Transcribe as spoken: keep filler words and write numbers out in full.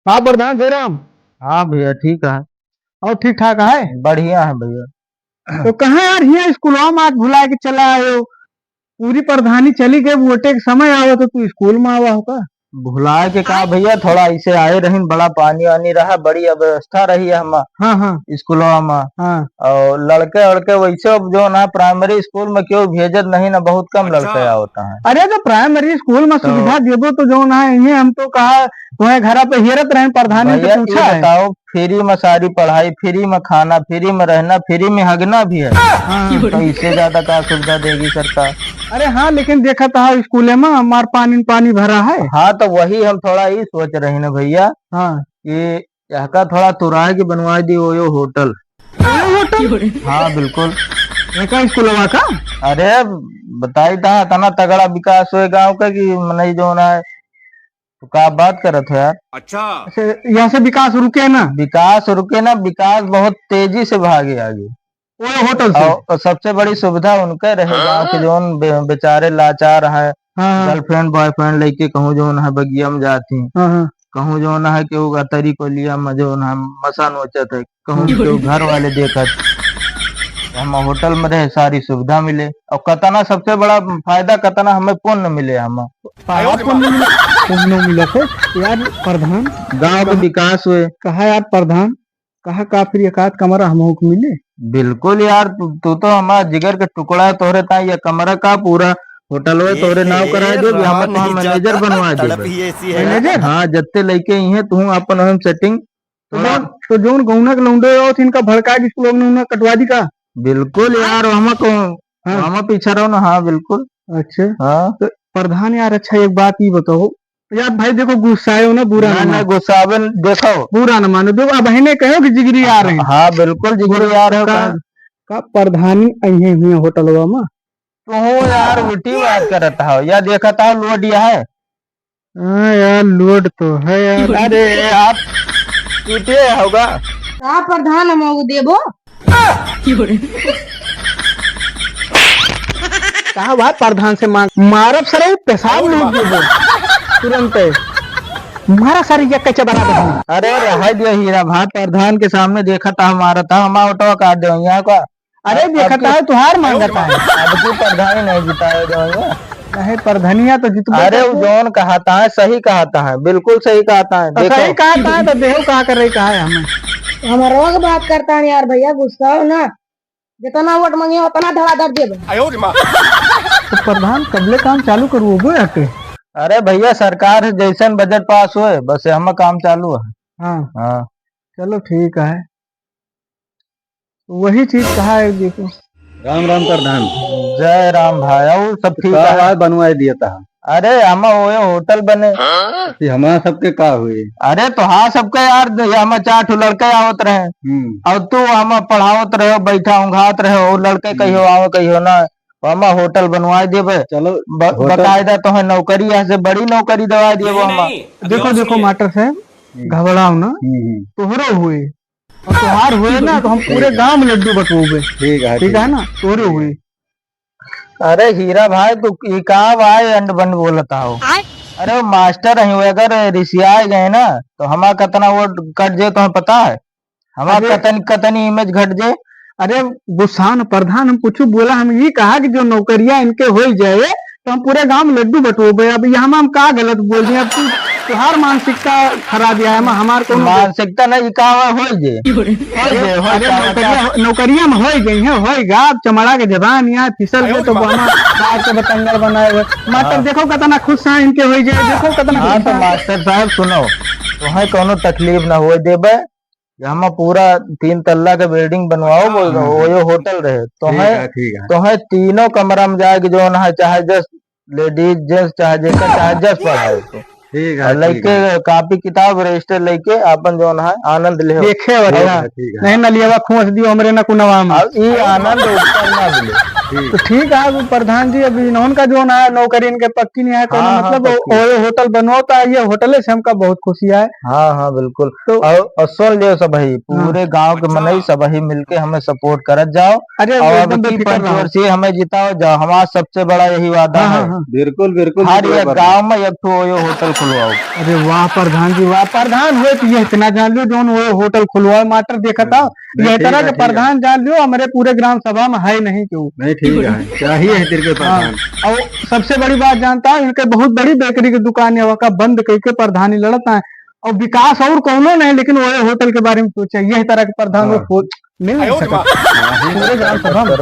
का प्रधान जयराम? हाँ भैया, ठीक है। और ठीक ठाक है? बढ़िया है भैया। तो कहाँ यार, हियाँ स्कूलवा में आज भुला के चला आयो? पूरी प्रधानी चली गई, वोटे के समय आवा तो तू स्कूल में आवा हो का? भुलाए के का भैया, थोड़ा ऐसे आए रहिन, बड़ा पानी वानी रहा, बड़ी अव्यवस्था रही है हमा हाँ, हाँ। स्कूलवा में। हाँ। और लड़के वड़के वैसे अब जो ना प्राइमरी स्कूल में क्यों भेजत नहीं ना, बहुत कम अच्छा। लड़के आवता है। अरे तो प्राइमरी स्कूल में तो सुविधा देबो तो जो ना है, ये हम तो कहा तुम्हें घर पे हेरत रहे, प्रधानी से भैया, पूछा ये है। बताओ, फ्री में सारी पढ़ाई, फ्री में खाना, फ्री में रहना, फ्री में हगना भी है। हाँ। तो इससे ज्यादा का सुविधा देगी सरकार? अरे हाँ, लेकिन देखा था स्कूले में हमार पानी पानी भरा है। हाँ, तो वही हम थोड़ा ही सोच रहे हैं भैया हाँ। कि यहाँ का थोड़ा तुराए के बनवा दी वो यो होटल। वो होटल? हाँ, बिल्कुल। यहाँ का स्कूलवा का? अरे, बताई था, इतना तगड़ा विकास हुए गांव का कि मनई जो ना है, तो का बात करत हो यार? अच्छा। अच्छा, यहाँ से विकास रुके ना? विकास रुके ना, विकास बहुत तेजी से भागे आगे। ओए होटल से? और, और सबसे बड़ी सुविधा उनके रहे, गाँव के जौन बे-, बेचारे लाचार हैं, हाँ, हाँ। Girlfriend, boyfriend लेके कहूँ जौन है बगिया में जाती, हाँ, हाँ। कहूँ जौन है कि वो गतरी को लिया में जौन है मसा नोचत है, कहूँ हम्म। केहू घर वाले देखत, हम होटल में रहे, सारी सुविधा मिले। और कतना सबसे बड़ा फायदा, कतना हमें पुण्य मिले, हम पाप पुण्य मिले, पुण्य मिले से यार। प्रधान गांव के कहा, विकास हुए। कहा यार प्रधान, कहा का फिर एक आध कमरा हमहू के मिले? बिल्कुल यार, तू, तू तो हमारा जिगर के टुकड़ा है, तोहरे ताई ये कमरा का पूरा होटल हुए, तोहरे नाव करा दे, हम तो मैनेजर बनवा दे। मैनेजर? हाँ, जत्ते लइके ही हैं, तू अपन हम सेटिंग तो थोड़ा जौन, तो जौन गौना के लौंडे हो, इनका भड़का के स्कूल में उन्हें कटवा दी का? बिल्कुल यार, वहाँ को, हाँ। वहाँ पीछे रहो ना, हाँ, बिल्कुल। अच्छा। हाँ। तो प्रधान यार, अच्छा, एक बात ये बताओ यार, भाई देखो, गुस्साए हो ना, बुरा ना ना, मानो। गुस्सावन देखो। बुरा ना मानो, देखो, अब इन्हें कहो कि जिगरी आ रहे हैं। हाँ, बिल्कुल, जिगरी आ रहे हो, का, कहाँ? का प्रधानी अइहे हुए होटलवा में? तू यार, उल्टी बात करत हो, या देखत हो, लोडिया है। हाँ यार, लोड तो है यार। अरे, आप टूटे होगा। का प्रधान हम वो देबो? का बात प्रधान से मांग, मारब सरे, पेशाब लूट देबो तुरंते। मारा सारी ये कच्चा बराबर है। अरे, रहा दिया हीरा भाई, प्रधान के सामने देखा था, मारा था, हमारा ऑटो काट दे यहाँ का। अरे, अब देखा की, था, तुहार मांगत है। अब की प्रधानी नहीं जिताए जाएंगे। नहीं, प्रधनिया तो जितबे अरे, वो करबो। जौन कहता है, सही कहता है, बिल्कुल सही कहता है। तो देखो। सही कहता है, तो देहो का करे, कहा है हमें। हमारा के बात करता है यार, भैया, गुस्सा हो ना, जितना वोट मांगे, उतना धड़ाधड़ देबे। तो प्रधान, कबले काम चालू करू, वो आके? अरे भैया, सरकार जैसन बजट पास होए, बस हम काम चालू है। हाँ। हाँ। चलो, ठीक है। वही चीज कहा है, देखो। राम राम प्रधान। जय राम भाई, और सब तो ठीक का है? आवाज बनवाए दिया था? अरे, हम ओए होटल बने। ये हमारा सबके का हुई? अरे, तो हाँ, सबके यार, ये हम चार ठो लड़के आवत रहे। हम्म। और तू हम पढ़ावत रहे, बैठा ऊँघात रहे, और लड़के हम्म। कहियो आवे, कहियो ना। तो हम होटल बनवाए देबे। चलो, ब-, होटल। बकायदा तो है नौकरी, यहाँ से बड़ी नौकरी दवा देबो नहीं, हम। नहीं, अभी देखो, और देखो, सुनिए। मास्टर साहब, हम्म। घबराओ ना, हम्म, हम्म। तोहरो हुई। और तोहार होए ना, तो हम पूरे ठीक है। गांव में लड्डू बंटवाबे। ठीक है, ठीक ठीक है है। ना? तोहरे होए। अरे हीरा भाई, तू ई का भाई अंड बंड बोलता हो? आय। अरे वो मास्टर हैं, वो अगर रिसिया गए ना, तो हमारा कितना वो कट जाए, तुम्हें पता है? हमारा अरे कतन, कतनी image घट जाए। अरे गुस्सा न प्रधान, हम कुछ बोला, हम ये कहा कि जो नौकरियां इनके हो जाए, तो हम पूरे गांव में लड्डू बंटवाबे। अब यहाँ में हम का गलत बोल दिए? अब तू, तुहार मानसिकता खराब है, हम, हमार कोनो मानसिकता नहीं, ई का हो जे? हो जे, हो अरे का, नौकरिया, का? नौकरिया में हो गई है, होएगा। अब चमड़ा के जबान यहाँ फिसल के तो बना, बाहर के बतंगड़ बनाए हुए। मास्टर हाँ। देखो कितना खुश हैं इनके हो जाए, देखो कितना हाँ, खुश तो हैं। मास्टर साहब सुनो, तुम्हें कोनो तकलीफ ना हो देबे, हम पूरा तीन तल्ला के building बनवाओ, बोल दो, हाँ। वो यो होटल रहे, तो ठीक है, है, ठीक है। तो है तीनों कमरा में जाए के जो ना है, चाहे जस ladies, gents, चाहे जेकर चाहे जस पढ़ाओ तो। ठीक है, और ठीक लइके है। कॉपी किताब, register लइके अपन जो ना है, आनंद ले। देखे वाला। ठीक है, ठीक है। नहीं ना लियावा, खोस दियो हमरे ना कुनवा में। अब ई आनंद ऊपर ना मिले। ठीक। तो ठीक है, अब प्रधान जी, अभी इन्होंने का जो ना है, नौकरी इनके पक्की नहीं है, कोनो हाँ, हाँ, मतलब, पक्की। ओ, ओ होटल बनवाओ, तो ये होटल से हमका बहुत खुशी है। हाँ, हाँ, बिल्कुल। तो और, और सुन लियो सब भाई, हाँ। पूरे गाँव के मनई सब ही मिलके हमें support करत जाओ। अरे, और एकदम अब की बेफिक्र रहो। पंचवर्षीय हमें जिताओ जाओ, हमारा सबसे बड़ा यही वादा हाँ, है। हाँ, हाँ। बिल्कुल, बिल्कुल, हर बिल्कुल, एक बिल्कुल। गाँव में एक ठो ओयो होटल खुलवाओ। अरे वाह प्रधान जी, वाह। प्रधान होए तो ये इतना जान लियो, जौन ओयो होटल खुलवाओ, matter देखा था। नहीं, यह ठीक तरह है, के ठीक है। प्रधान जान लियो, हमारे पूरे ग्राम सभा में है नहीं क्यों। नहीं, ठीक है, चाहिए है तेरे के हाँ, प्रधान। और सबसे बड़ी बात जानता हूँ, इनके बहुत बड़ी बेकरी की दुकान है, वहाँ का बंद करके प्रधानी लड़त है। और विकास और कौनो नहीं, लेकिन ओयो होटल के बारे में सोचा, यह तरह के प्रधान वो हाँ। खोज मिल नहीं सकता। पूरे ग्राम सभा में।